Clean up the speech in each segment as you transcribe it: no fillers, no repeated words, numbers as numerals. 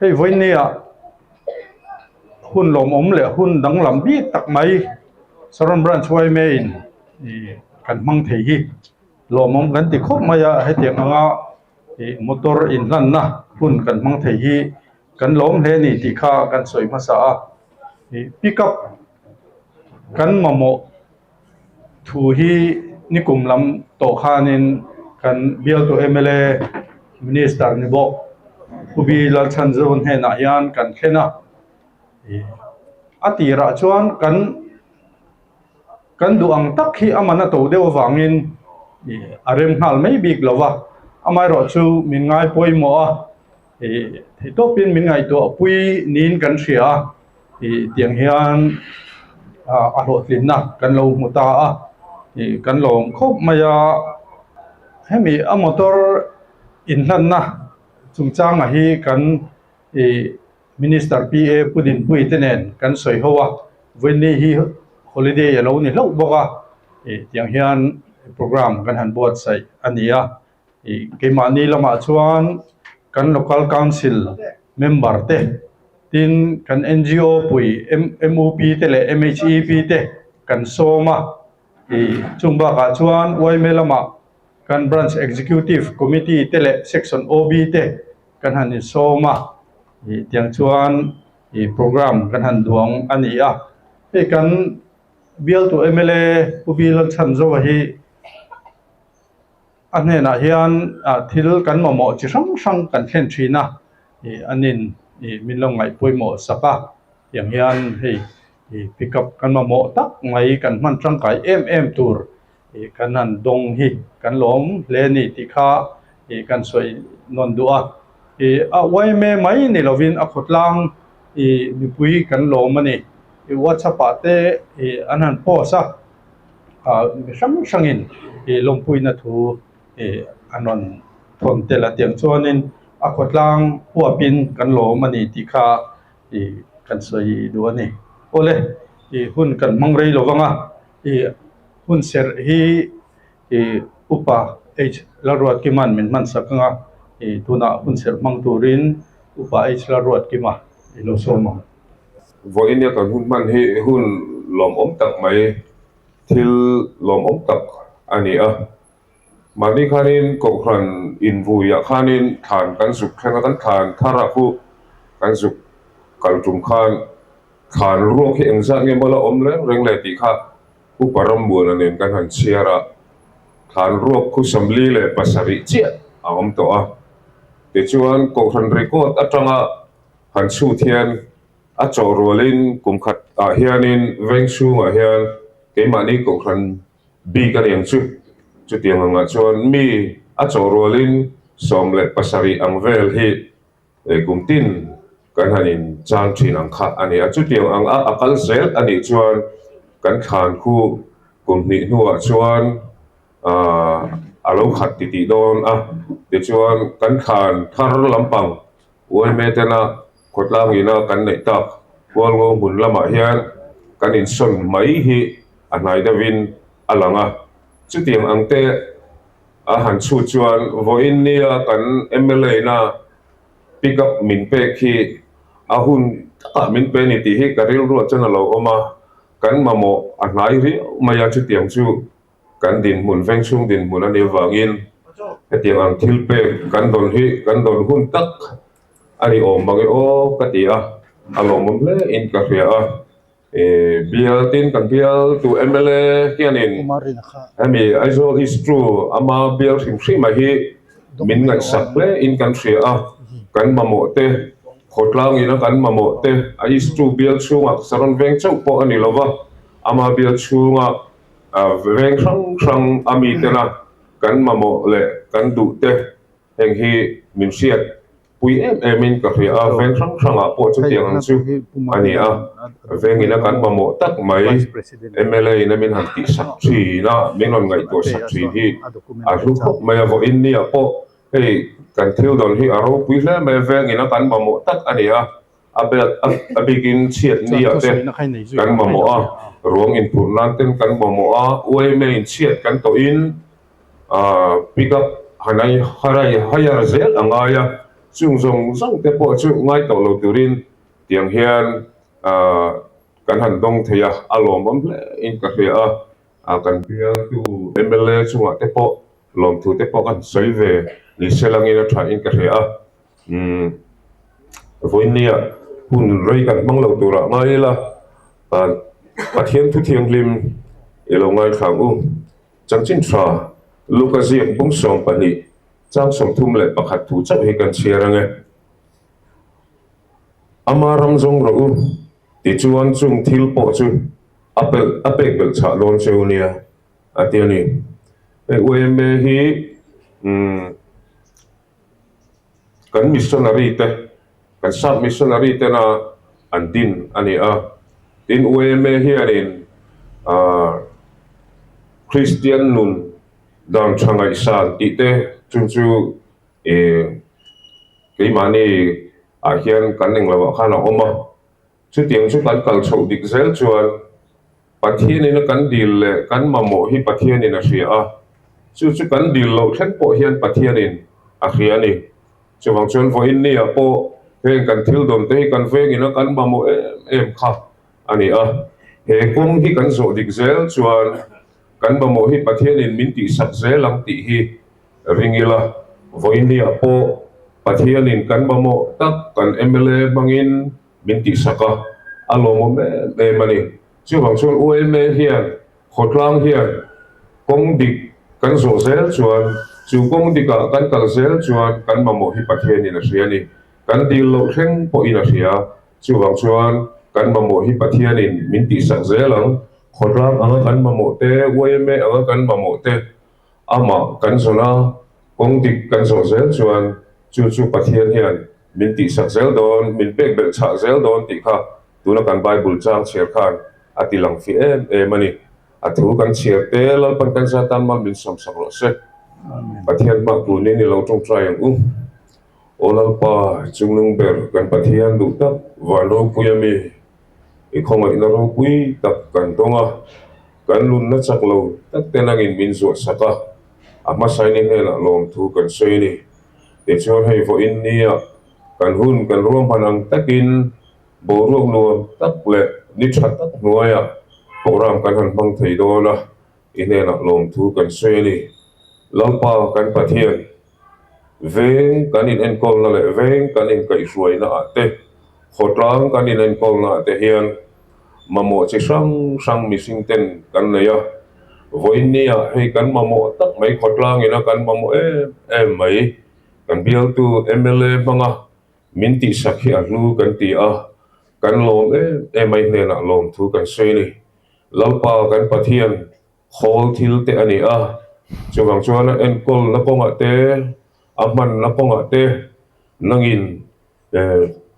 Hei vawinia hun lawmawm leh hun danglam bik tak mai Saron Branch yma in ih kan hmang thei hi lawmawm kan ti khawp mai a, hetiang anga ih motor inhlanna hun kan hmang thei hi kan lawm hle a ni tih kha kan sawi hmasa a, ih pick up kan mamawh Thu hi nikum lam tawh khanin kan bialtu mla Minister ni bawk Pu Bi Lalchhanzawn hnenah hian kan thlen a, a tirah chuan kan kan duh ang tak hi a man a to deuh avangin a rem nghal mai bik lo va, amaherawh chu min ngai pawimawh a, theihtawpin min ngaihtuah pui niin kan hria a. Ih tiang hian ah a hlawhtlinna kan lo hmu ta a ih kan lawm khawp mai a hemi a motor inhlanna chungchangah hi kan ih minister P A Pu Dinpuii te nen kan sawi ho a vawiinni hi holiday a lo ni hlauh bawk a ih tiang hian programme kan han buatsaih a ni a ih keimahni lamah chuan kan local council member te Tin, kan NGO pui MUP te leh MHEP te kan sawm a, ih chung bakah chuan yma lamah kan Branch Executive Committee te leh Section OB te kan han insawm a, ih tiang chuan ih programme kan han duang a ni a. Hei kan bialtu mla Pu Bilalchhanzova hi A hnenah hian thil kan mamawh chi hrang hrang kan thlen thin a, ih an in ih min lo ngaih pawimawh sak a, tiang hian hei ih pick up kan mamawh tak mai kan hman tangkai em em tur ih kan han dawng hi kan lawm hle a ni tih kha ih kan sawi nawn duh a, ih a yma mai ni lovin a khawtlang ih mipui kan lawm a ni, ih whatsapp ah te ih an han post a. ah mi hrang hrangin ih lawmpuina thu ih an rawn thawn tel a tiang chuanin a khawtlang huapin kan lawm a ni tih kha ih kan sawi duh a ni. Awle ih hun kan hmang rei lo vang a ih hun serh hi ih upa H Lalruatkima'n min hman sak ang a ih tunah hun serh hmang turin upa H Lalruatkima i lo sawm ang. Vawiin kan hun hman hi hun lawmawm tak mai, thil lawmawm tak a ni a. Mahni khanin Kohhran invuiah khanin thlan kan zuk thleng a, kan thlan thar ah khu kan zuk kal tum khan thlan ruak hi engzat nge maw la awm reng reng le tih kha Upa Rambuana nen kan han chhiar a, thlan ruak khu 47 chiah a awm tawh a. Tichuan Kohhran record atanga Han chhut hian a chawh rualin kum khat ah hianin veng chhungah hian keimahni kohhran bik a ni ang chu. Chutiang angah chuan mi a chawh rualin 17 ang vel hi kum tin kan han in chan thin ang kha a ni a. Chutiang ang a a kal zel a nih chuan kan thlan khu kum hnih hnuah chuan a lo khat titih dawn a. Tichuan kan thlan thar lampang Uaime tena khawtlang ina kan neih tak Hualngo hmun lamah hian kan insawn mai hi a hnai deuhin a lang a. Chutiang ang te a han chhut chuan vawiin nia kan mla ina pick up min pek hi a hun takah min pe ni tih hi ka rilruah chuan a lo awm a, kan mamawh a hnai riau mai a chutiang chu. Kan dinhmun veng chhung dinhmun a nih avangin hetiang ang thil pek kan dawn hi kan dawn hun tak a ni awm mang e aw ka ti a, a lawmawm hle in ka hria a. Bial tin kan bial tu mla hianin hemi Aizawl East Two ama bial hrim hrim a hi min ngaihsak hle in kan hria a, kan mamawh te khawtlang ina kan mamawh te a East Two bial chhungah Saron veng chauh pawh a ni lova ama bial chhunga Veng hrang hrang a mi tena kan mamawh leh kan duh te heng hi min hriat pui em em in ka hria a, veng hrang hrangah pawh chutiang ang chu a ni a, veng ina kan mamawh tak mai mla ina min han tihsak thin a, min rawn ngaihtuah sak thin hi a hlu khawp mai a, vawiin niah pawh hei kan thil dawn hi a ropui hle mai a, veng ina kan mamawh tak a ni a. A belt a bikin chhiat ni ah te kan mamawh a, ruang inphurh nan ten kan mamawh a, yma in chhiat kan tawhin pick up han ai harai hire zel a ngai a. Chung zawng zawng te pawh chu ngai tawh lo turin tiang hian kan han dawng thei a, a lawmawm hle in ka hria a, kan bialtu mla chungah te pawh lawmthu te pawh kan sawi ve ni se langin a tha in ka hria a, umm vawinia hun rei kan hmang lo turah ngai ila Pathian thu thianghlim i lo ngaithla ang u. Chanchin tha Luka ziak bung 12 chang 31 thu chauh hi kan chhiar ang e. Ama ram zawng rawh u, tichuan chung thil pawh chu a pelh a pek belh chhah dawn cheu nia, a ti a ni. Hei YMA hi umm kan missionary te, kan sap missionary tena an din a ni a. Tin YMA hianin aah Kristian nun dan tha ngaihsan tih te chung chu Ih keimahni ah hian kan englo ah khan a awm a, chutiang chu kan kal chhoh dik zel chuan Pathianin a kan dil leh kan mamawh hi Pathianin a hria a, chu chu kan dil loh thleng pawh hian Pathianin a hria a ni. Chuvang chuan vawiin ni ah pawh heng kan thil dawn te hi kan vengin a kan mamawh em em kha a ni a, he kawng hi kan zawh dik zel chuan kan mamawh hi Pathianin min tihsak zel ang tih hi Ring ila, vawinia pawh Pathianin kan mamawh tak kan mla hmangin min tihsak a, a lawmawm em em a ni. Chuvang chuan UMA hian khawtlang hian kawng dik kan zawh zel chuan chu kawng dikah kan kal zel chuan kan mamawh hi Pathianin a hria a ni. Kan dil loh thleng pawhin a hria. Chuvang chuan kan mamawh hi Pathianin min tihsak zel ang. Khawtlang anga kan mamawh te, UMA anga kan mamawh te, Amah kan zawn a, kawng dik kan zawh zel chuan chu chu Pathian hian min tihsak zel dawn, min pek belh chhah zel dawn tih kha tuna kan Bible chang chhiar khan a ti lang fih em em a ni. A thu kan chhiar te Lalpan kan za tan mal min sawmsak rawh se. Pathian hmah tunin i lo tawngtai ang u. Aw Lalpa, chungnung ber kan Pathian duh tak van ropui a mi, i khawngaihna ropui tak kan dawng a. Kan nunna chak lo tak te nangin min zuah sak a, a hmasaini hnenah lawmthu kan sawi a ni. Tichuan hei vawiin nia kan hun kan ruahman ang takin boruak nuam tak leh ni tha tak hnuaiah programme kan han hmang thei dawn a, i hnenah lawmthu kan sawi a ni. Lalpa kan Pathian, veng kan inenkawlna leh veng kan inkaihhruaina ah te, khawtlang kan inenkawlna ah te hian Mamawh chi hrang hrang mihring ten kan nei a, vawiin nia hei kan mamawh tak mai khawtlang ina kan mamawh em em mai. Kan bialtu mla hmanga min tihsak hi a hlu kan ti a, kan lawm em em mai hnenah lawmthu kan sawi a ni. Lalpa kan Pathian khawl thil te a ni a, chuvang chuan a enkawlna kawngah te, a hmanna kawngah te nangin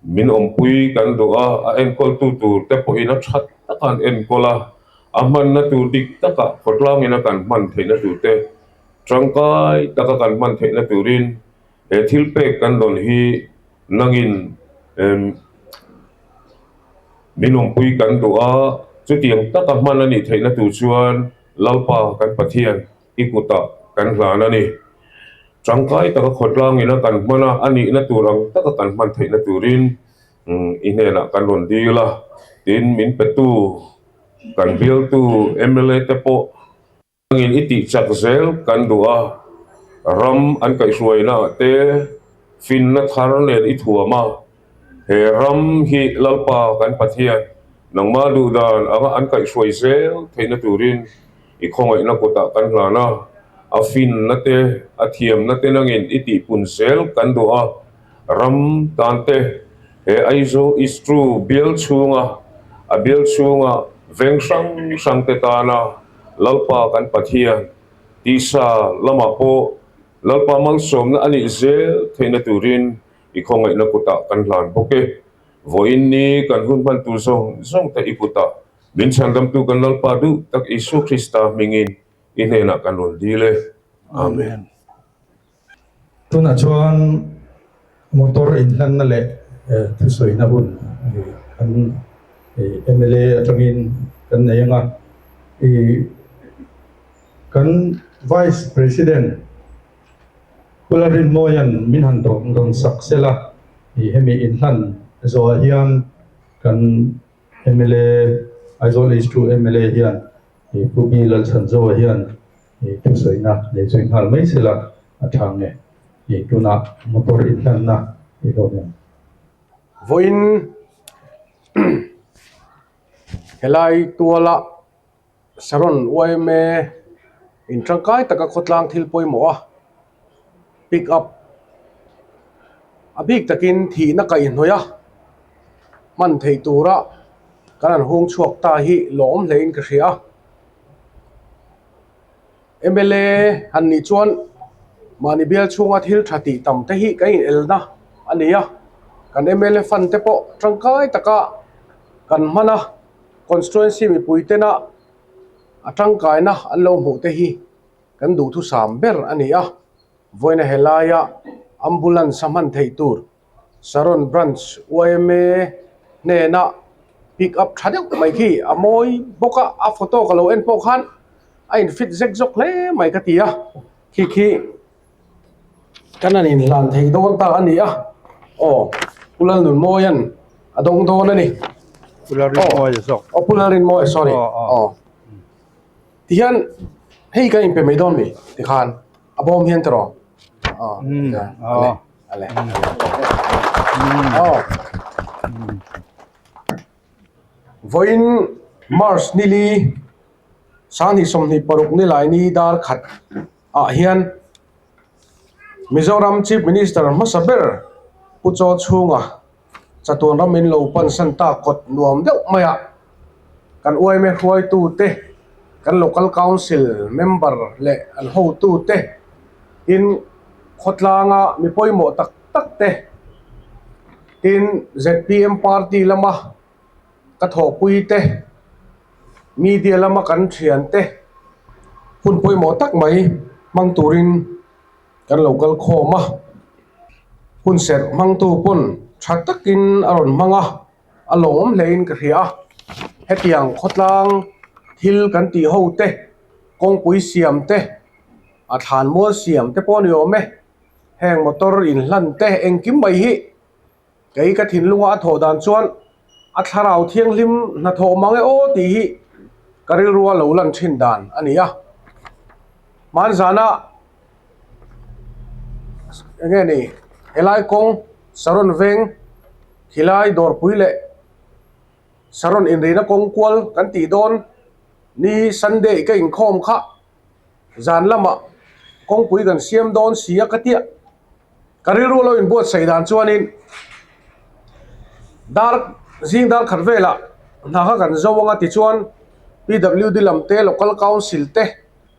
Min awmpui kan duh a, a enkawltu tur te pawhin a that taka an enkawl a, a hmanna tur dik taka khawtlangin a kan hman theihna tur te, tangkai taka kan hman theihna turin he thil pek kan dawn hi nangin min awmpui kan duh a, chutiang taka hman a nih theihna tur chuan Lalpa kan Pathian i kutah kan hlan a ni. Tangkai taka khawtlangin a kan hman a, a nihna tur ang taka kan hman theihna turin i hnenah kan rawn dil a, tin min petu, kan bialtu mla te pawh angin i tih chak zel kan duh a, ram an kaihhruaina ah te finna thar nen i thuam a, he ram hi Lalpa kan Pathian nangmah duhdan anga an kaihhruai zel theihna turin I khawngaihna kutah kan hlan a, a finna te, a thiamna te nangin i tihpun zel kan duh a, ram tan te, he Aizawl is true bial chhunga, a bial chhunga veng hrang hrang te tana Lalpa kan Pathian tisa lamah pawh Lalpa malsawmna a nih zel theihna turin i khawngaihna kutah kan hlan bawk e. Vawiin ni kan hun hman tur zawng zawng te i kutah Min chhandamtu kan Lalpa duh tak Isua Krista hmingin i hnenah kan rawn dil e. Amen. Tunah chuan motor inhlanna leh thusawina hun kan mla atangin kan nei ang a. Kan Vice President. Pu Lalrinmawia'n min han rawn sak sela ih hemi inhlan zawhah hian kan mla Aizawl East 2 mla hian ih Pu B Lalchhanzoa hian ih thusawina nei zui nghal mai sela a tha nge ih tunah motor inhlanna i hlawm em? Vawiin helai tuala Saron yma in tangkai taka khawtlang thil pawimawh a pick up a bik takin thihna kaihhnawih a hman theih tura kan han hung chhuak ta hi lawm hlein ka hria a mla han nih chuan mahni bial chhunga thil tha tih tam te hi kan inelna a ni a kan mla fund te pawh tangkai taka kan hman a. Constituency mipui tena a tangkaina an lo hmuh te hi kan duhthusam ber a ni a, vawiina helaia ambulance a hman theih tur Saron Branch yma hnena pick up tha deuh mai khi a mawi bawk a, a photo ka lo en pawh khan a in fit zek zawk hle mai ka ti a, khi khi kan han inhlan thei dawn ta a ni a aw Pu Lalnunmawia'n a dawng dawn a ni Pu Lalrinmawia zawk aw Pu Lalrinmawia sorry aw tihian hei kan inpe mai dawn mi tikhan a bawm hian tiraw aw ale ale aw vawiin March nili sanghnih 26 nilaini dar khat ah hian Mizoram Chief Minister hmasa ber Pu Chaw chhunga chatuan ram in lo pansan ta kawt nuam deuh mai a, kan yma hruaitu te, kan Local Council member leh an hotu te tin khawtlanga mi pawimawh tak tak te tin zpm party lama ka thawhpui te, media lama kan thian te hun pawimawh tak mai hmang turin kan lo kal khawm a, hun serh hmangtu pawn tha takin a rawn hmang a, a lawm hlein ka hria a, hetiang khawtlang thil kan tih ho te, kawngpui siam te, a thlan mual siam te pawh a ni awm e, heng motor inhlan te engkim mai hi. Kei ka thinlunga a thawh dan chuan a thlarau thianghlim hnathawh mang e aw tih hi ka rilrua lo lan thin dan a ni a. Hmanzana enge ni helai kawng Saron veng khilai dawrpui leh Saron inrina kawng kual kan tih dawn ni Sunday ka inkhawm kha zan lamah kawngpui kan siam dawn si a ka tia. Ka rilru lo inbuatsaih dan chuanin dar zing dar khat velah hna kha kan zo anga tichuan PWD lam te local council te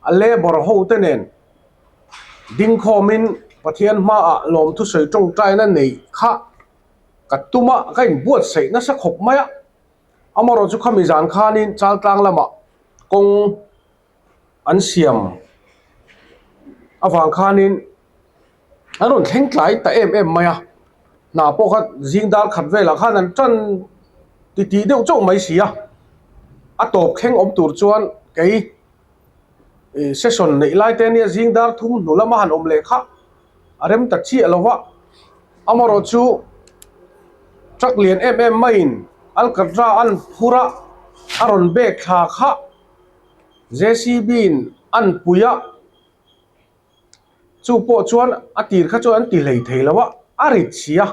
a labour ho te nen ding khawmin Pathian hmaah lawmthu sawi tawngtaina neih kha ka tum a ka inbuatsaih nasa khawp mai a amaherawhchu chu khami zan khanin Chaltlang lamah kawng an siam avang khanin an rawn thleng tlai ta em em mai a hna pawh kha zing dar khat velah khan an tan ti tih deuh chauh mai si a a tawp thleng awm tur chuan kei ih session neih lai te ania zing dar thum hnu lama han awm leh kha a rem ta chiah lo va amaherawh chu truck lian em em maiin alkatra an phur a a rawn bag thla kha. J_c_b in an pui a chu pawh chuan a tir kha chuan an ti hlei thei lo a a rit si a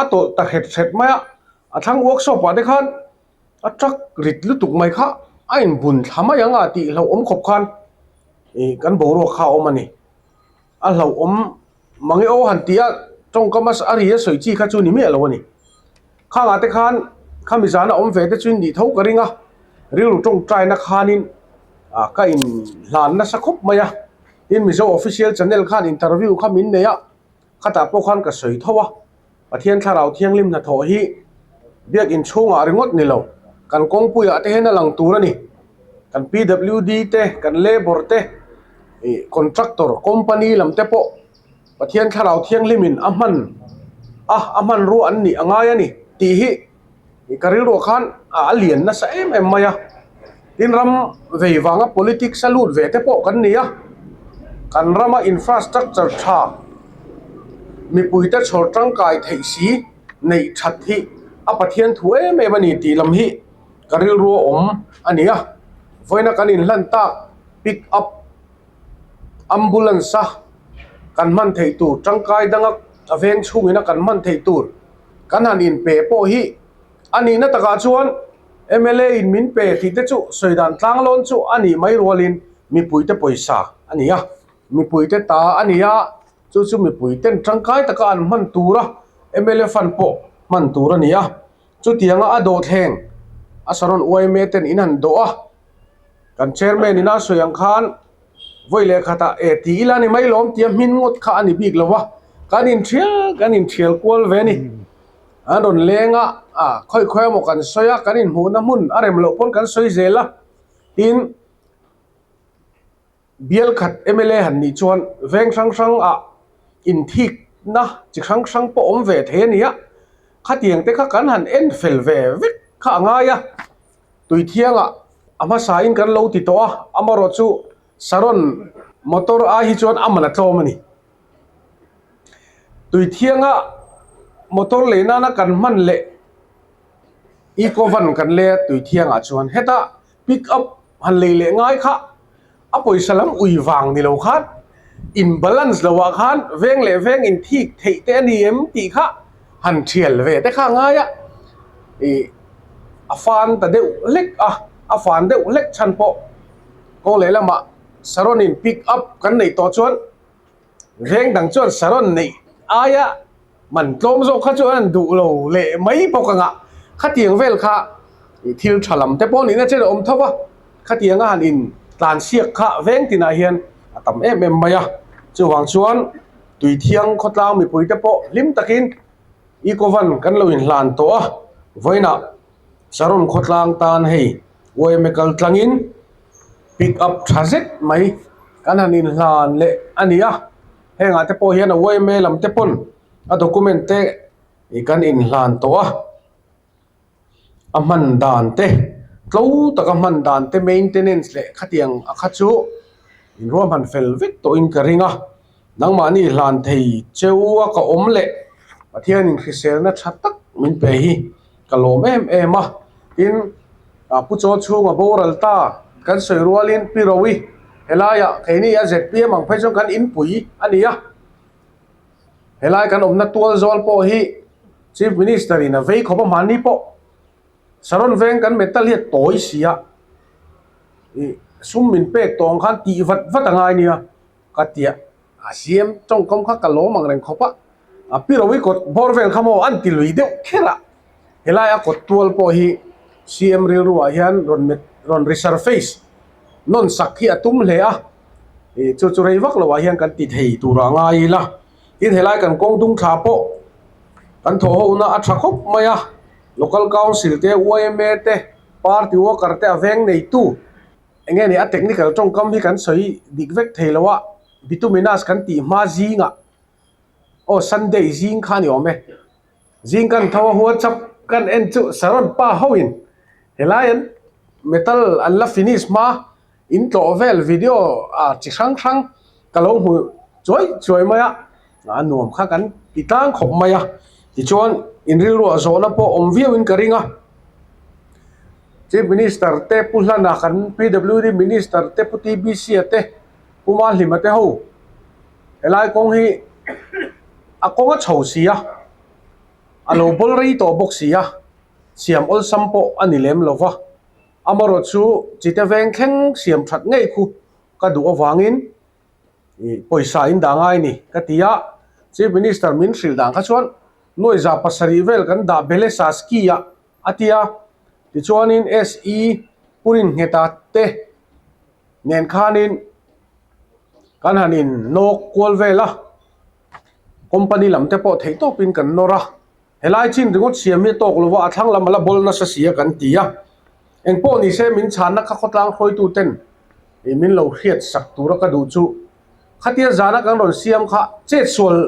a tawlh ta hret hret mai a a thlang workshop ah te khan a truck rit lutuk mai kha a inbun thla mai ang a tih hlauhawm khawp khan ih kan boruak kha a awm a ni a hlauhawm mange aw han tih a tawngkam a ri a sawi chi kha chu ni miah lo a ni. Khangah te khan khami zana awm ve te chu in nih tho ka ring a, rilru tawngtaina khanin ah ka in hlan nasa khawp mai a, tin Mizo official channel khan interview kha min nei a, khatah pawh khan ka sawi tho a, Pathian thlarau thianghlim hnathawh hi biakin chhungah ringawt ni lo, kan kawngpuiah te hian a lang tur a ni, kan PWD te, kan labour te, ih contractor company lam te pawh. Pathian thlarau thianghlimin a hman a, a hmanrua an nih a ngai a ni tih hi ka rilruah khan a lian nasa em em mai a. Tin ram vei vanga politics a lut ve te pawh kan ni a, kan rama infrastructure tha. mipuite chhawr tangkai theih si neih that hi a Pathian thu em em a ni tih lam hi ka rilru a awm a ni a. Vawiina kan inhlan tak pick up ambulance a kan hman theih tur tangkai danga a veng chhungin a kan hman theih tur kan han inpe pawh hi a nihna takah chuan mla in min pe tih te chu sawi dan tlang lawn chu a nih mai rualin mipuite pawisa a ni a, mipuite ta a ni a, chu chu mipuiten tangkai taka an hman tura mla fund pawh hman tur a ni a, chutianga a dawhthleng a Saron yma ten in han dawh a, kan chairman ina sawi ang khan vawi leh khatah e ti ila ni mai lawm tia hmin ngawt kha a ni bik lo va, kan inthial kan inthial kual ve a ni. An rawn leng a, a khawi khawi emaw kan sawi a, kan inhmuhna hmun a rem loh pawn kan sawi zel a, tin bial khat mla han nih chuan veng hrang hrang ah inthikna chi hrang hrang pawh awm ve thei a ni a, khatiang te kha kan han en fel ve vek kha a ngai a, tui thiangah a hmasa in kan lo ti tawh a, amarawh chu Saron motor ai hi chuan a man a tlawm a ni. Tui thianga motor lei nana kan hman leh eco van kan lei a tui thiangah chuan heta pick up han lei leh ngai kha a pawisa lam ui vang ni lo khan in balance lo ah khan veng leh veng in thik theih te a ni em tih kha han thial ve te kha a ngai a ih a fan ta deuh hlek a a fan deuh hlek chhan pawh kawng leh lamah Saron in pick up kan neih tawh chuan. Veng dang chuan Saron neih aia man tlawm zawk kha chu an duh lo leh mai bawk ang a, khatiang vel kha thil tha lam te pawh nihna chen a awm tho a, khatianga han in tlan siak kha veng tinah hian a tam em em mai a, chuvang chuan Tuithiang khawtlang mipui te pawh hlim takin Eco Van kan lo inhlan tawh a, vawiinah Saron khawtlang tan hei yma kal tlangin pick up tha zet mai kan han inhlan leh a ni a, hengah te pawh hian a yma lam te pawn a document te ih kan inhlan tawh a, a hman dan te tlo taka hman dan te maintenance leh khatiang a kha chu inruahman fel vek tawhin ka ring a, nangmahni hlan thei cheu a ka awm leh Pathianin hriselna tha tak min pe hi. Ka lawm em em a, tin Pu Chaw chhunga boral ta kan sawi rualin Pi Rowi helaiah keini a zpm ang phei chuan kan inpui a ni a, helai kan awmna tual zawl pawh hi Chief Minister in a vei khawp a hmanni pawh Saron veng kan metal hi a tawi si a, ih sum min pek tawh ang khan tih vat vat a ngai nia ka tia. A siam tawngkam kha ka lawm ang reng khawp a, a pi Rowi kawt bawr vel kha maw an ti lui deuh kher a, helai a kawt tual pawh hi CM rilru ah hian rawn met rawn resurface nawn sak hi a tum hle a, ih chu chu rei vak lo ah hian kan ti thei tur ah ngai ila, tin helai kan kawng dung thla pawh kan thawh ho na a tha khawp mai a, local council te yma te party worker te a veng neitu. Eng nge ni a technical tawngkam hi kan sawi dik vek thei lo a, bituminous kan tih hma zingah aw Sunday zing kha a ni awm e, zing kan tho a WhatsApp kan en chu Saron pa ho in helai an metal an la finish hma in tlawh vel video ah chi hrang hrang ka lo hmu chuai chuai mai a, a nuam kha kan ti tlang khawp mai a, tichuan in rilruah zawhna pawh awm viau in ka ring a. Chief Minister te Pu Hlana kan PWD Minister te Pu TBC a te Pu Mahlima te ho helai kawng hi a kawng a chho si a, a lo bawl rei tawh bawk si a, siam awlsam pawh a ni lem lo va, amarawh chu chite veng thleng siam that ngei khu ka duh avangin ih pawisa in dah ngai ni ka ti a, Chief Minister min hrilh dan kha chuan nuai za pasarih vel kan dah Belesa ski ah a ti a, tichuanin SE Purin Ngheta te nen khanin kan han in nawk kual vel a, company lam te pawh theih tawpin kan nawr a, helai chin ringawt siam hi a tawk lo va, a thlang lam a la bawl nasa si a kan ti a, engpawh ni se min chhanna kha khawtlang hruaitu ten ih min lo hriat sak tura ka duh chu khatia zana kan rawn siam kha chetsual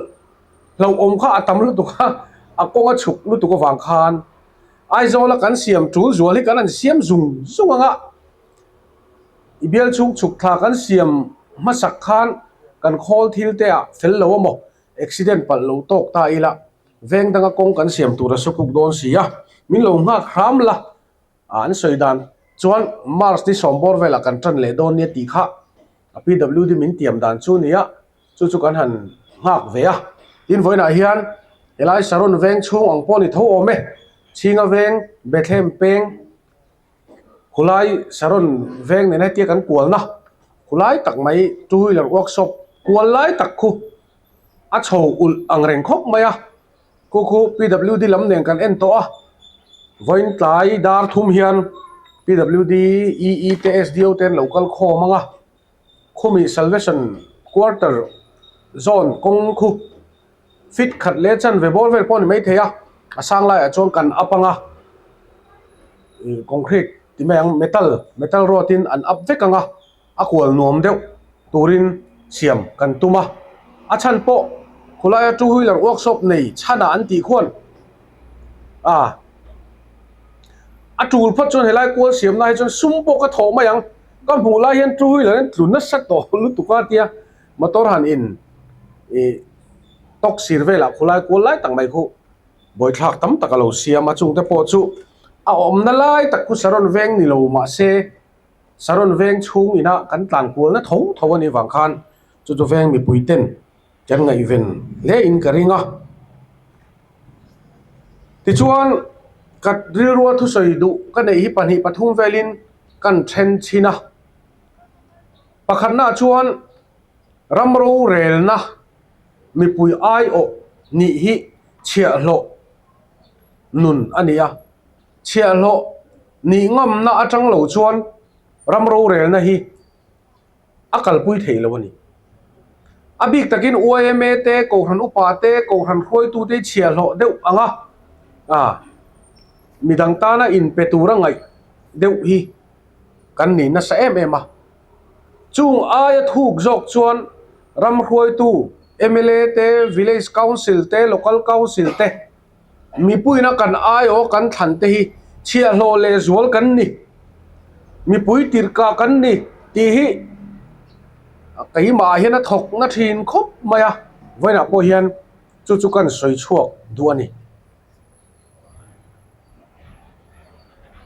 Hlauhawm kha a tam lutuk a, a kawng a chhuk lutuk avang khan Aizawla kan siam tul zual hi kan han siam zung zung ang a, i bial chhung chhuk thla kan siam hmasak khan kan khawl thil te ah fel lo a maw? Accident palh lo tawk ta ila, veng danga kawng kan siam tur a sukuk dawn si a, min lo nghak hram la. An sawi dan chuan March ni sawmbawr velah kan tan leh dawn nia tih kha a PWD min tiam dan chu nia, chu chu kan han nghak ve a. Tin vawiinah hian helai Saron veng chhung ang pawh ni tho awm e, Chhinga veng, Bethlehem peng, Khulai Saron veng nen hetia kan kualna khulai tak mai two wheeler workshop kual lai tak khu a chho ulh ang reng khawp mai a. Khu khu PWD lam nen kan en tawh a, vawiin tlai dar thum hian PWD, EE te SDO te an lo kal khawm ang a, khumi Salvation Quarter Zone kawng khu fit khat leh chanve bawr vel pawh a ni maithei a, a sang laiah chuan kan up ang a, concrete ti mai ang metal metal rod in an up vek ang a. a kual nuam deuh turin siam kan tum a, a chhan pawh khawlaia two wheeler workshop nei chhanah an tih khuan a a tul phawt chuan helai kual siamna hi chuan sum pawh ka thawh mai ang ka hmuh lai hian two wheeler an tlu nasa tawh lutuk a tia motor han in ih tawk sir velah khawlai kual lai tak mai khu bawithlak tam tak a lo siam a chungte pawh chu a awmna lai tak khu saron veng ni lo mahse. Saron veng chhung ina kan tlan kualna tho tho a nih vang khan chu chu veng mipui ten kan ngaihven hle in ka ring a. Tichuan ka rilrua thusawi duh ka neih hi pahnih pathum velin kan then chhin a. Pakhatnaah chuan ram rorelna mipui aiawh nih hi chhiahhlawh nun a ni a. Chhiahhlawh nih ngamna atang lo chuan ram rorelna hi a kalpui thei lo a ni. A bik takin yma te, Kohhran upa te, Kohhran hruaitute hi chhiahhlawh deuh ang a, a midang tana inpe tura ngaih deuh hi kan ni nasa em em a. Chung aia thuk zawk chuan ram hruaitu mla te, Village Council te, Local Council te, Mipuina kan aiawh kan thlan te hi chhiahhlawh leh zual kan ni, mipui tirhkah kan ni tih hi keimah hian a thawk na thin khawp mai a, vawiinah pawh hian chu chu kan sawi chhuak duh a ni.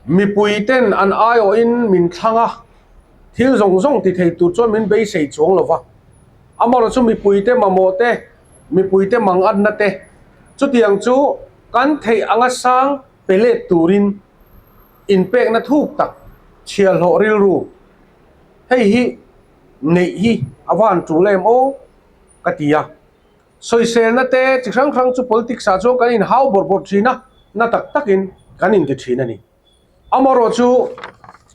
Mipui ten an aiawhin min thlang a, thil zawng zawng ti thei tur chuan min beisei chuang lo va, amaherawhchu mipuite mamawh te, mipuite mangatna te, chutiang chu kan theih anga sang pe let turin inpekna thuk tak chhiahhlawh rilru hei hi neih hi a van tul em aw ka ti a. Sawiselna te chi hrang hrang chu politics ah chuan kan inhau bawrh bawrh thin a, na tak takin kan inti thin a ni. Amaherawh chu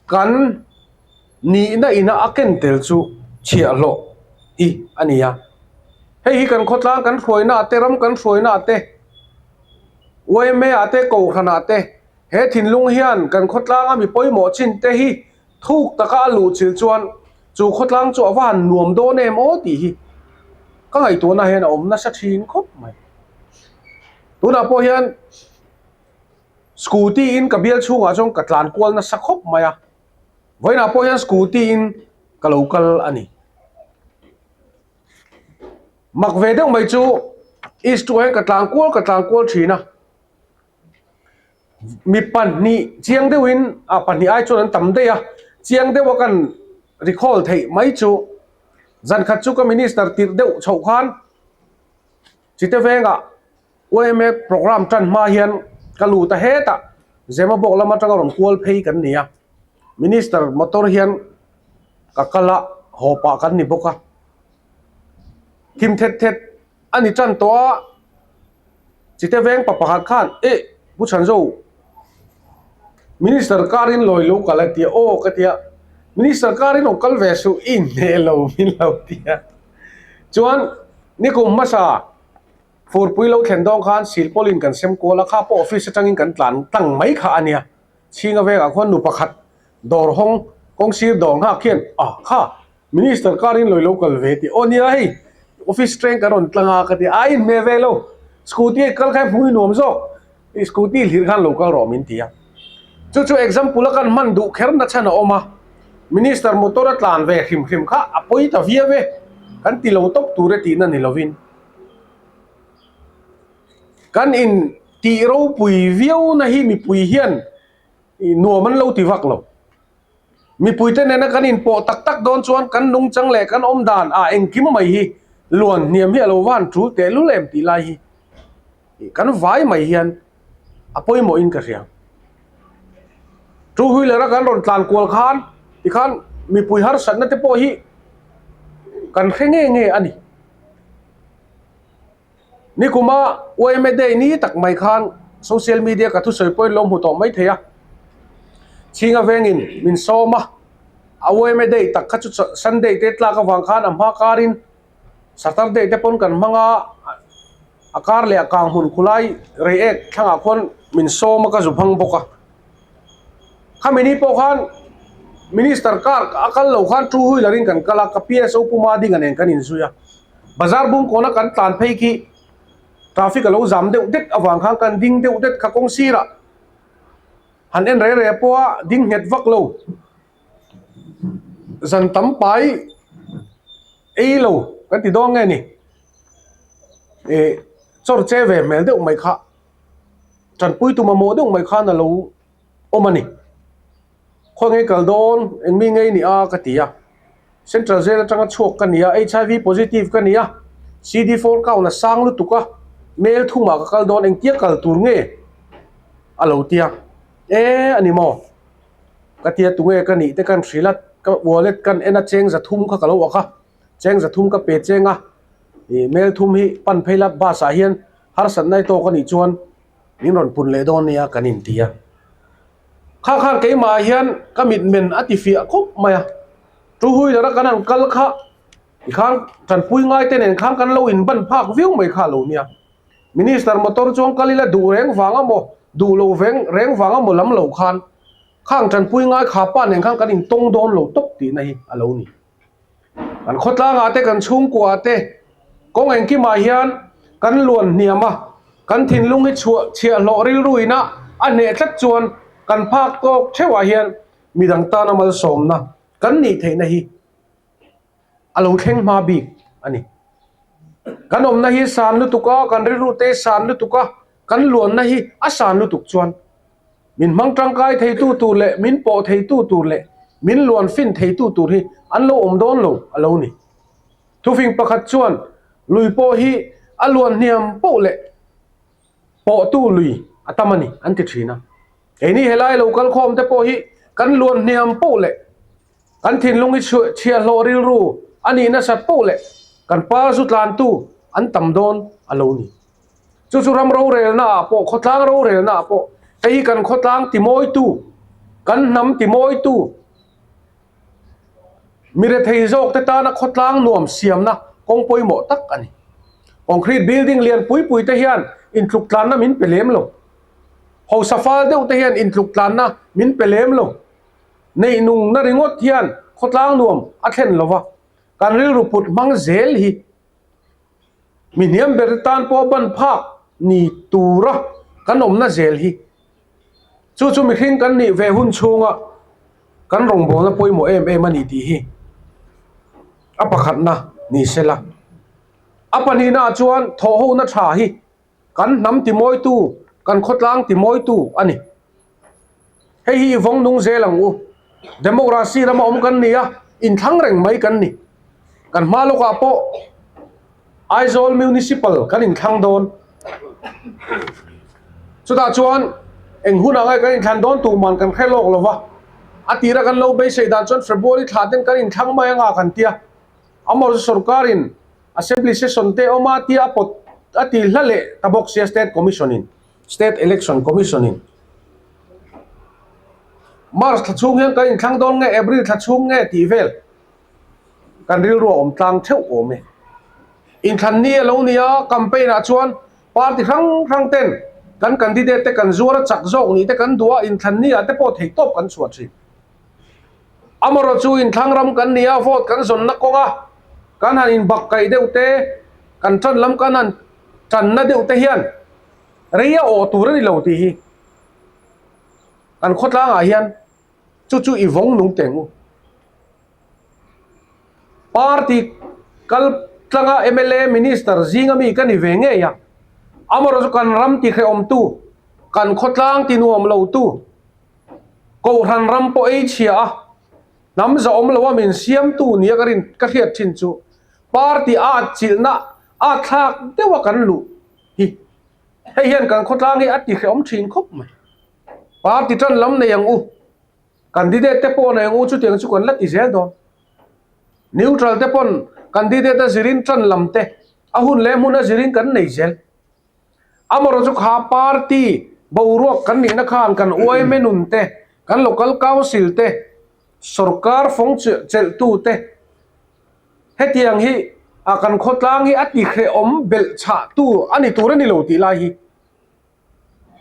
kan nihna ina a ken tel chu chhiahhlawh hi a ni a. Hei hi kan khawtlang kan hruaina ah te, ram kan hruaina ah te, yma ah te, kohhran ah te he thinlung hian kan khawtlanga mi pawimawh chin te hi thuk taka a luh chilh chuan chu khawtlang chu a va han nuam dawn em aw tih hi ka ngaihtuahna hian a awm nasa thin khawp mai. Tunah pawh hian Scooty in ka bial chhungah chuan ka tlan kual nasa khawp mai a, vawiinah pawh hian scooty in ka lo kal a ni. Mak ve deuh mai chu East chu hian ka tlan kual ka tlan kual thin a, mi pahnih chiang deuhin ah pahnih ai chuan an tam daih a, chiang deuha kan recall theih mai chu zan khat chu ka minister tirh deuh chhoh khan Chite vengah YMA programme tan hma hian ka lut a hetah Zemabawk lam atanga rawn kual phei kan ni a, Minister motor hian ka kal a, haw pah kan ni bawk a. Thim thet thet a ni tan tawh a, Chite veng pa pakhat khan eh Pu Chhanzo, Minister car in lawi lo kal a tia, aw ka tia, Minister car in rawn kal ve suh i inhneh lo min lo tia. Chuan nikum hmasa Furpui lo thlen dawn khan silpawlin kan sem kual a, kha pawh office atangin kan tlan tlang mai kha a nia. Chhinga vengah khuan nu pakhat dawr hawng kawng sir dawr nghak hian ah kha Minister car in lawi lo kal ve tih aw nia hei office train kan rawn tlang a ka ti a, a inhmeh ve lo scooty a kal kha hmui nuam zawk scooty hlir khan lo kal rawh min ti a. Chu chu example a kan hman duh kher na chhan a awm a, Minister motor a tlan ve hrim hrim kha a pawi ta viau e kan ti lo tawp tur e tihna ni lovin. Kan in tih ropui viau na hi mipui hian nuam an lo ti vak lo. Mipuite nena kan inpawh tak tak dawn chuan kan nungchang leh kan awm dan ah engkim mai hi luan hniam hi a lo van tul tehlul em tih lai hi kan vai mai hian a pawimawh in ka hria. Two wheeler a kan rawn tlan kual khan tikhan mipui harsatna te pawh hi kan hre nge nge a ni. Nikuma yma Day ni tak mai khan social media ka thusawi pawhin lo hmu tawh mai thei a, chhinga vengin min sawm a, a yma Day tak kha chu Sunday te tlak avang khan a hma karin Saturday te pawn kan hmang a, a kar leh a kang hmun khulai reiek thlangah khuan min sawm a ka zu hmang bawk a. Khami ni pawh khan Minister car a kal lo khan two wheeler in kan kal a, ka PSO Puma dinga nen kan inzui a. Bazar bung kawna kan tlan phei khi traffic a lo zam deuh det avang khan kan ding deuh det kha kawng sirah han en reh reh pawh a ding nghet vak lo. Zan tam pai ei lo kan ti dawn nge ni ih chawr che ve hmel deuh mai kha tanpui tu mamawh deuh mai khan a lo awm a ni. Khawi ngei kal dawn eng mi ngei ni a ka ti a, Central Jail atanga chhuak ka ni a, HIV positive ka ni a, CD4 count a sang lutuk a, mail thumah ka kal dawn engtia kal tur nge a lo ti a, e a ni maw ka tia tunge ka nih te kan hrilh a, ka wallet kan en a cheng za thum kha ka lo ak a, cheng za thum ka pe cheng a, ih mail thum hi pan phei la bus ah hian harsatna i tawk a nih chuan min rawn pun leh dawn nia kan inti a. Kha khan keimah hian ka mitmen a ti fiah khawp mai a, two wheeler a kan han kal kha tikhan tanpui ngai te nen khan kan lo inban phak viau mai kha a lo nia. Minister motor chuan kal ila duh reng vang a maw, duh lo veng reng vang a maw lam lo khan khang tanpui ngai kha pa nen khan kan intawng dawn lo tawp tihna hi a lo ni. Kan khawtlangah te kan chhungkuaah te kawng engkimah hian kan luan hniam a, kan thinlung hi chhuah chhiahhlawh rilru ina a hneh tlat chuan kan phak tawk theuhah hian midang tana malsawmna kan nih theihna hi a lo thleng hma bik a ni. Kan awmna hi san lutuk a, kan rilru te san lutuk a, kan luanna hi a san lutuk chuan Min hmang tangkai theitu tur leh min pawh theitu tur leh min luan fin theitu tur hi an lo awm dawn lo a lo ni. Thufing pakhat chuan lui pawh hi a luan hniam poh leh pawhtu lui a tam a ni an ti thin a. Keini helai lo kal khawm te pawh hi kan luan hniam poh leh kan thinlung hi chhiahhlawh rilru a nih nasat poh leh kan pa zu tlantu an tam dawn a lo ni. Chu chu ram rorelna ah pawh, khawtlang rorelna ah pawh, hei hi kan khawtlang timawitu, kan hnam timawitu, mi rethei zawk te tana khawtlang nuam siamna kawng pawimawh tak a ni. Concrete building lian pui pui te hian intluk tlanna min pe lem lo. Hausa fal deuh te hian intluk tlanna min pe lem lo. Neihnungna ringawt hian khawtlang nuam a thlen lo va, kan rilru put hmang zel hi Mi hniam ber tan pawh ban phak ni tura kan awmna zel hi chu chu mihring kan nih ve hun chhunga kan rawngbawlna pawimawh em em a ni tih hi a pakhatna ni sela. A pahnihnaah chuan thawhhona tha hi Kan hnam timawitu, kan khawtlang timawitu a ni. Hei hi i vawng nung zel ang u. Democracy rama awm kan ni a, inthlang reng mai kan ni. Kan hma lawkah pawh Aizawl Municipal kan inthlang dawn. Chutah chuan eng hunah nge kan inthlan dawn tuman kan hre lawk lo va. A tira kan lo beisei dan chuan February thla ten kan inthlang mai anga kan tia. Amaherawhchu sorkarin Assembly session te awm a tia a pawt a ti hla leh ta bawk sia State Commission in, State Election Commission in. March thla chhung hian kan inthlang dawn nge April thla chhung nge tih vel kan rilru a awm tlang theuh awm e. Inthlan ni a lo ni a, campaign ah chuan party hrang hrang ten kan candidate te kan zuar a chak zawk nih te kan duh a, inthlan ni ah te pawh theihtawp kan chhuah thin. Amaherawh chu inthlang ram kan ni a, vote kan zawnna kawnga kan han inbak kaih deuh te, kan tan lam kan han tanna deuh te hian rei a awh tur a ni lo tih hi kan khawtlangah hian chu chu i vawng nung teng u. Party kal tlanga mla minister zinga mi ka ni ve ngei a. Amaherawhchu chu kan ram tihrehawmtu, kan khawtlang tinuam lotu, Kohhran ram pawh ei chhia a, hnam zahawm loa min siamtu nia ka rin ka hriat thin chu party a atchilhna a thlak deuha kan luh hi. Hei hian kan khawtlang hi a tihrehawm thin khawp mai. Party tan lam nei ang u, candidate te pawh nei ang u chutiang chu kan la ti zel dawn. Neutral te pawn candidate a zirin tan lam te a hun leh hmun a zirin kan nei zel. Amaherawh chu kha party boruak kan nihna khan kan yma nun te, kan local council te, sorkar fawng chelhtu te hetiang hi a kan khawtlang hi a tihrehawm belh chhah tu a ni tur a ni lo tih lai hi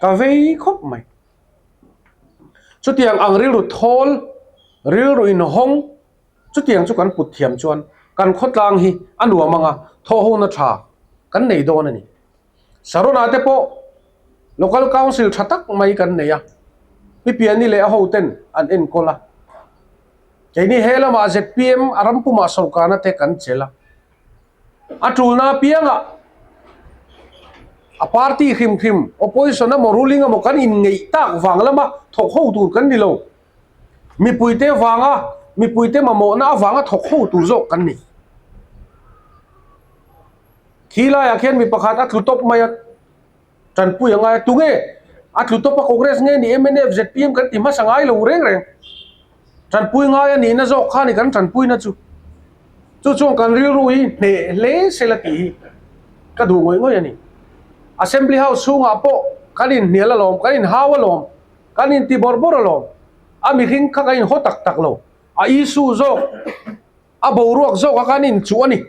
ka vei khawp mai. Chutiang ang rilru thawl, rilru inhawng Chutiang chu kan put thiam chuan kan khawtlang hi a nuam anga thawhhona tha kan nei dawn a ni. Sarona te pawh Local Council tha tak mai kan nei a, Pi Piani leh a hoten an enkawl a. Keini he lamah zpm a ram pumah sorkarna te kan chelh a. A tulna apiangah a party hrim hrim opposition emaw ruling emaw kan inngeih tak vang lama thawk ho tur kan ni lo. Mipuite vanga mipuite mamawhna avanga thawk ho tur zawk kan ni. Khi laiah khian mi pakhat a tlu tawp mai a, tanpui a ngai a, tunge a tlu tawp a Congress nge ni mnf zpm kan ti hmasa ngai lo reng reng. Tanpui ngai a nihna zawk kha ni kan tanpuina chu. Chu chuan kan rilru hi hneh hle sela tih hi ka duh ngawih ngawih a ni. Assembly House chhungah pawh kan inhnial alawm, kan inhau alawm. Kan inti bawrh bawrh alawm. A mihring kha kan inhaw tak tak lo. A issue zawk, a boruak zawk a kan inchuh a ni.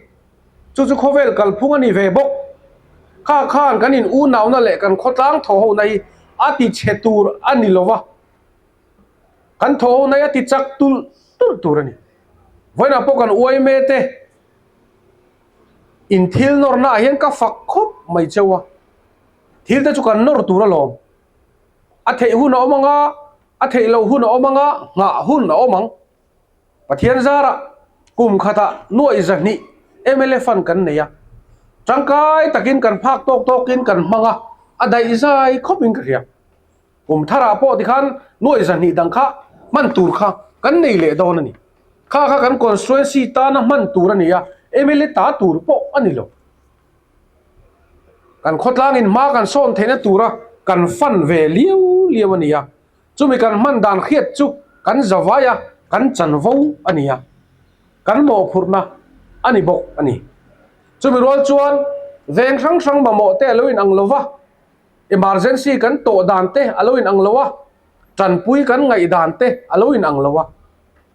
Chu chu khawvel kalphung a ni ve bawk. Kha khan kan in unauna leh kan khawtlang thawhhona hi a ti chhe tur a ni lo va. Kan thawhhona hi a ti chak tulh tulh tur a ni. Vawiinah pawh kan uaime te in thil nawrna ah hian ka fak khawp mai cheu a. Thil te chu kan nawr tur alawm. A theih hun a awm ang a, a theih loh hun a awm ang a, nghah hun a awm ang. Pathian zarah kum khatah nuaih 200 mla fund kan nei a, tangkai takin kan phak tawk tawkin kan hmang a, a daih zai khawpin ka hria. Kum tharah pawh tikhan nuaih 200 dang kha hman tur kha kan nei leh dawn a ni. Kha kha kan constituency tana hman tur a ni a, mla ta tur pawh a ni lo. Kan khawtlangin hma kan sawn theihna tura kan fan ve liau liau a ni a, chumi kan hman dan hriat chu kan zavai a, kan chanvo a ni a, kan mawhphurhna a ni bawk a ni. Chumi rual chuan veng hrang hrang mamawh te a lo inang lo va, emergency kan tawh dan te a lo inang lo a, tanpui kan ngaih dan te a lo inang lo a.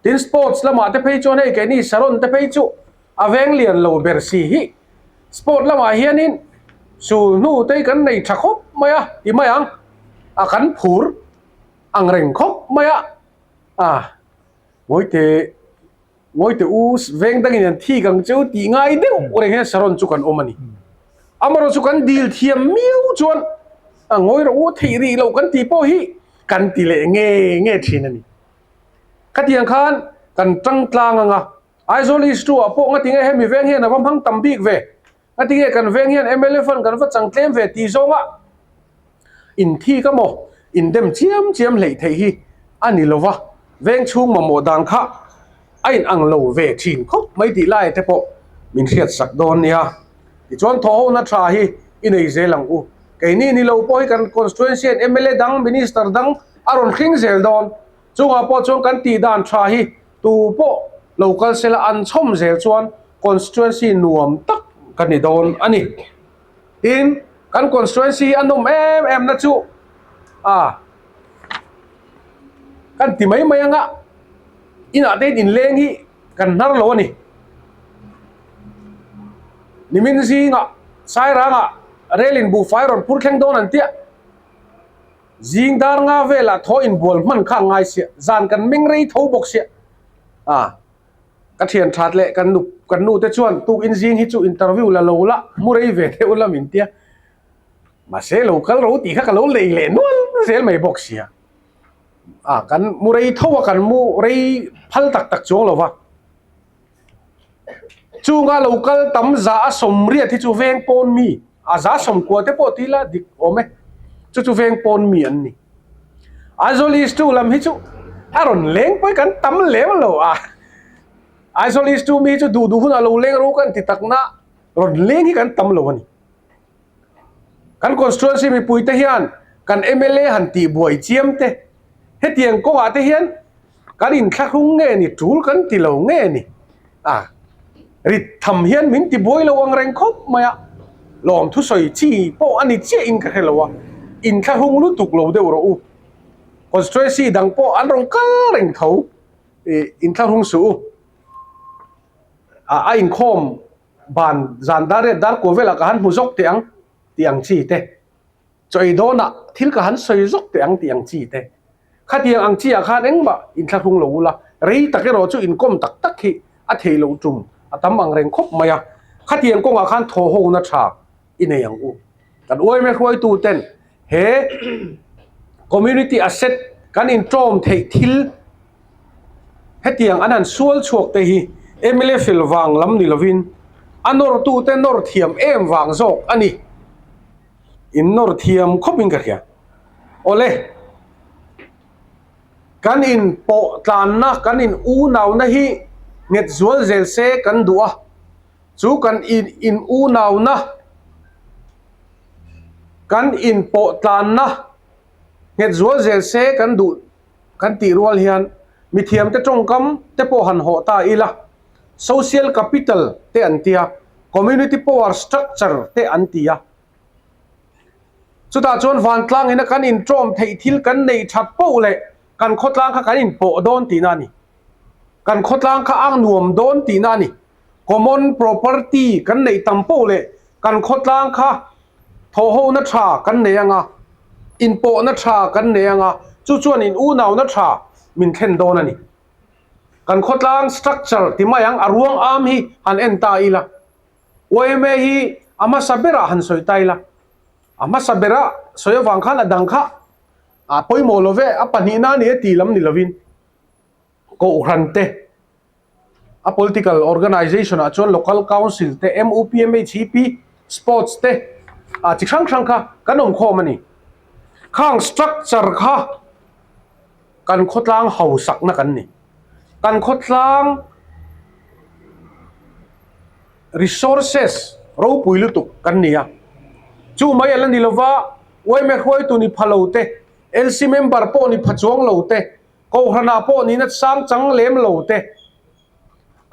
Tin sports lamah te phei chuan hei keini Saron te phei chu a veng lian lo ber si hi sport lamah hianin sul hnu te hi kan nei tha khawp mai a ti mai ang a kan phur ang reng khawp mai a a Ngawite Ngawite u veng dangin an thik ang cheu tih ngai deuh reng hian Saron chu kan awm a ni. Amaherawh chu kan dil thiam miau chuan a ngawi rawh u theih rih loh kan tih pawh hi kan ti leh nge nge thin a ni. Khatiang khan kan tang tlang ang a, Aizawl East 2 ah pawh ngatinge hemi veng hian a va hmang tam bik ve, ngatinge kan veng hian mla fund kan va chang tlem ve tih zawnga inthik a maw, indem chiam chiam hleih theih hi a ni lo va, veng chhung mamawh dan kha a in ang lo ve thin khawp mai tih lai te pawh min hriat sak dawn nia. Tichuan thawhhona tha hi i nei zel ang u. Keini ni lo pawh hi kan constituency hian mla dang, minister dang a rawn hring zel dawn. Chungah pawh chuan kan tih dan tha hi tu pawh lo kal sela an chhawm zel chuan constituency nuam tak ka ni dawn a ni. Tin, kan constituency hi a nawm em em na chu a kan ti mai mai anga inah te inleng hi kan hnar lo a ni. Nimin zingah Sairangah rel in buhfai rawn phur thleng dawn an tia. Zing dar nga velah thaw inbual hman kha a ngai sia, zan kan meng rei tho bawk sia. A, ka thian that leh kan nu kan nu te chuan tukin zing hi chu interview la lo la, mu rei ve deuh la min tia. Mahse lo kal ro tih kha ka lo lei leh nual zel mai bawk sia. A, kan mu rei tho a, kan mu rei phal tak tak chuang lo va. Chunga lo kal tam za a 80 hi chu veng pawn mi. A 90% te pawh ti ila dik awm e. Chu chu veng pawn mi an ni. Aizawl East 2 lam hi chu a rawn leng pawh hi kan tam lem lo a. Aizawl East 2 mi hi chu duh duh hunah lo leng ro kan ti takna rawn leng hi kan tam lo a ni. Kan constituency mipui te hian kan mla han tih buai chiam te hetiang kawngah te hian kan inthlahrung nge ni tul kan ti lo nge ni a rit tham hian min ti buai lo ang reng khawp mai a lawm thusawi chi pawh a ni chiah in ka hre lo a inthlahrung lutuk lo deuh rawh u constituency dang pawh an rawn kal reng tho ih inthlahrung suh u a inkhawm ban zan dar riat dar kuah velah ka han hmu zawk teh ang tih ang chi te chaw ei dawnah thil ka han sawi zawk teh ang tih ang chi te khatiang ang chi ah khan engmah inthlahrung lo ula rei tak erawh chu inkawm tak tak hi a theih loh tum a tam ang reng khawp mai a khatiang kawngah khan thaw ho na tha i nei ang u kan uaime hruaitu ten he community asset kan intawm theih thil Hetiang an han sual chhuak te hi mla fel vang lam ni lovin a nawrtute nawr thiam em vang zawk a ni. In nawr thiam khawpin ka hria. Awle, kan in pawh tlanna, kan in unauna hi nghet zual zel se kan duh a, chu kan in in unauna, kan in pawh tlanna nghet zual zel se kan duh. Kan tih rual hian mithiamte tawngkam te pawh han hawh ta ila, social capital te an tia, community power structure te an ti a. Chutah chuan vantlang ina kan intawm theih thil kan neih that poh leh kan khawtlang kha kan inpawh dawn tihna a ni. Kan khawtlang kha a nuam dawn tihna a ni. Common property kan neih tam poh leh kan khawtlang kha thawhhona tha kan nei ang a, inpawhna tha kan nei ang a, chu chuan in unauna tha min thlen dawn a ni. Kan khawtlang structure ti mai ang, a ruang am hi han en ta ila, yma hi a hmasa berah han sawi ta ila, a hmasa bera sawi avang khan a dang kha a pawimawh lo ve, a pahnihna a ni e tih lam ni lovin Kohhran te, a political organization ah chuan local council te mup mhep sports te ah chi hrang hrang kha kan awm khawm a ni khang structure kha kan khawtlang hausakna kan ni kan khawtlang resources ropui lutuk kan ni a chu mai a la ni lova yma hruaitu ni pha lo te lc member pawh ni pha chuang lo te. Kohhranah pawh nihna sang chang lem lo te,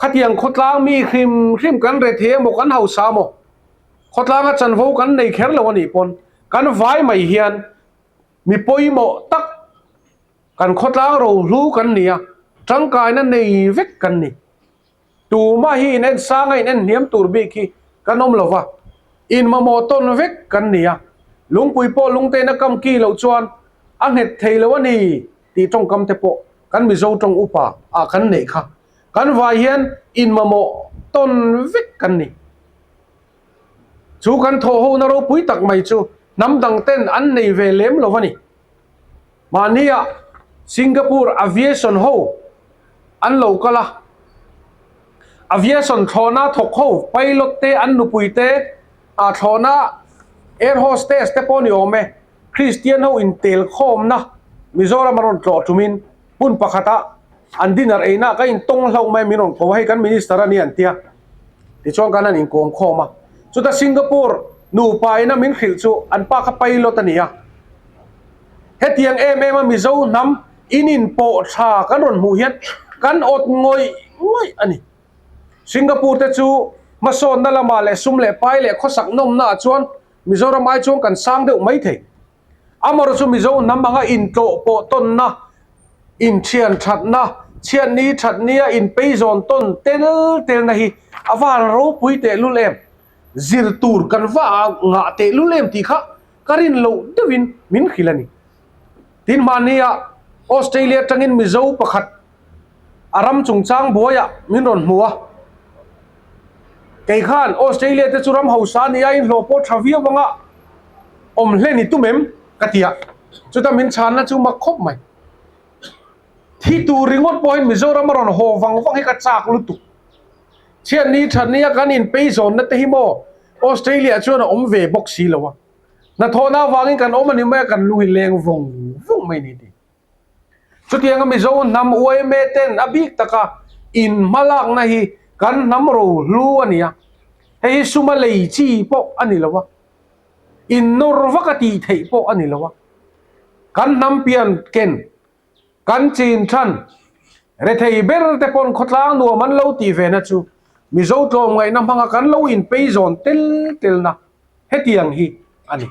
khatiang khawtlang mi hrim hrim kan re thei emaw kan hausa emaw, khawtlanga chanvo kan nei kher lo a nih pawn kan vai mai hian mi pawimawh tak kan khawtlang rohlu kan ni a, tangkaina nei vek kan ni. Tumah hi in en sang a in en hniam tur bik hi kan awm lo va, in mamawh tawn vek kan ni a, lungpui pawh lungtein a kam ki loh chuan a nghet thei lo a ni tih tawngkam te pawh kan Mizo tawng upa ah kan neih kha. Kan vai hian in mamawh tawn vek kan ni. Chu kan thawh hona ropui tak mai chu hnam dang ten an nei ve lem lo a ni. Mahnia Singapore aviation ho an lo kal a, aviation thlawhna thawk ho pilot te an nupui te ah thlawhna air hostess te pawh ni awm e, Christian ho intel khawmna Mizoram a rawn tlawh tumin hmun pakhatah an dinner eina ka intawng hlauh mai min rawn ko a, hei kan minister a ni an tia tichuan kan han inkawm khawm a, chuta Singapore nupa ina min hrilh chu an pa kha pilot a ni a. Hetiang em em a Mizo hnam in inpawh tha kan rawn hmuh hian kan awt ngawih ngawih a ni. Singapore te chu hmasawnna lamah leh sum leh pai leh khawsak nawmna ah chuan Mizoram ai chuan kan sang deuh mai thei. Amaherawhchu chu Mizo hnam anga intlawh pawh tawnna, inthian thatna, chhiatni thatnia inpeizawn tawn tel telna hi a van ropui tehlul em. Zir tur kan va ngah tehlul em tih kha Ka rin loh deuhin min hrilh a ni. Tin hmahnia Australia atangin Mizo pakhat a ram chungchang buaiah min rawn hmu a. Kei khan Australia te chu ram hausa a ni a, inhlawh pawh tha viau anga awm hlen i tum em? ka ti a. Chuta min chhanna chu mak khawp mai. Thi tur ringawt pawhin Mizoram a rawn haw vang vang hi ka chak lutuk. Chhiatni thatnia kan inpeizawnna te hi maw? Australia chuan a awm ve bawk si lo a, hnathawhna avangin kan awm a ni mai a, kan lung hi leng vawng vawng mai a ni ti. Chutianga Mizo hnam yma ten a bik taka in hmalakna hi kan hnam rohlu a ni a, hei hi suma lei chi pawh a ni lo a, in nawr vak a tih theih pawh a ni lo a, kan hnam pian ken, kan chin than, rethei ber te pawn khawtlang nuam an lo tih ve na chu Mizo tlawmngaihna hmanga kan lo inpei zawn tel telna hetiang hi a ni.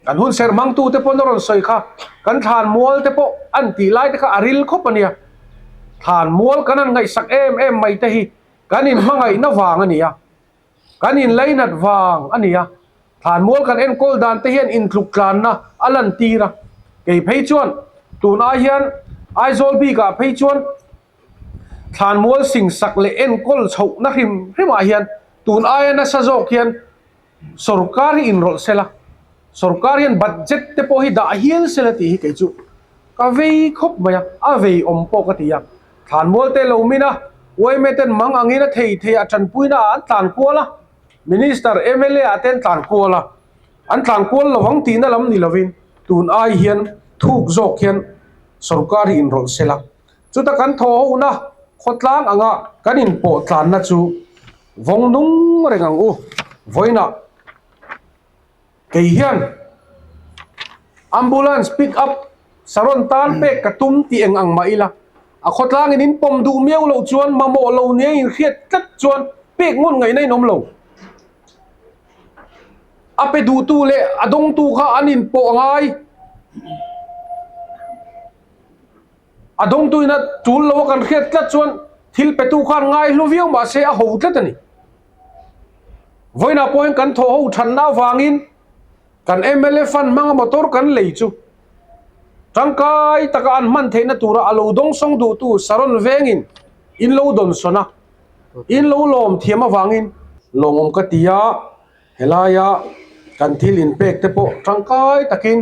Kan hun serh hmangtu te pawn a rawn sawi kha, kan thlan mual te pawh an tih lai te kha a ril khawp a nia. Thlan mual kan han ngaihsak em em mai te hi kan inhmangaihna vang a ni a, kan inlainat vang a ni a. Thlan mual kan enkawl dan te hian intluk tlanna a lantir a. Kei phei chuan tun ai hian Aizawl bikah phei chuan thlan mual singsak leh enkawl chhohna hrim hrimah hian tun aia nasa zawk hian Sorkar hi inrawlh sela, sorkar hian budget te pawh hi dah hial sela tih hi kei chu ka vei khawp mai a, a vei awm pawh ka ti a. Thlanmual te lo min a, yma ten mang angin a thei thei ah tanpuina ah an tlan kual a, Minister, mla ah te an tlan kual a, an tlan kual lovang tihna lam ni lovin tun ai hian thuk zawk hian sorkar hi inrawlh sela. Chuta kan thaw hona khawtlang anga kan inpawh tlanna chu Vawng nung reng ang u. Vawiinah kei hian ambulance pick up Saron tan pek ka tum tih eng ang mah ila, a khawtlangin in pawm duh miau loh chuan mamawh lo nia in hriat tlat chuan pek ngun ngaihna in awm lo. A pe duhtu leh a dawngtu kha an inpawh a ngai. A dawngtuin a tul lo a kan hriat tlat chuan thil petu khan ngai hlu viau mah se a ho tlat a ni. Vawiinah pawhin kan thawh ho thanna avangin kan mla fund hmanga motor kan lei chu tangkai taka an hman theihna tura a lo dawngsawng duhtu Saron vengin in lo dawnsawn a, in lo lawm thiam avangin lawmawm ka ti a, helaia kan thil inpek te pawh tangkai takin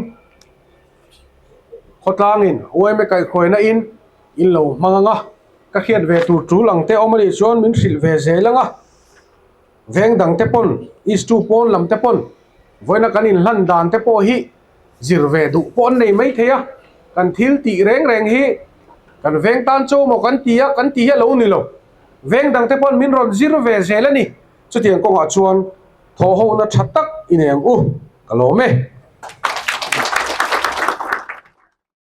Khawtlangin yma kaihhruaina in in lo hmang ang a, ka hriat ve tur tul ang te awm a nih chuan min hrilh ve zel ang a, veng dang te pawn East 2 pawn lam te pawn vawiina kan inhlan dan te pawh hi zir ve duh pawh an nei mai thei a, kan thil tih reng reng hi kan veng tan chaw maw kan ti a, kan ti hi a lo ni lo, veng dang te pawn min rawn zir ve zel a ni, chutiang kawngah chuan thawhhona tha tak i nei ang u, ka lawm e.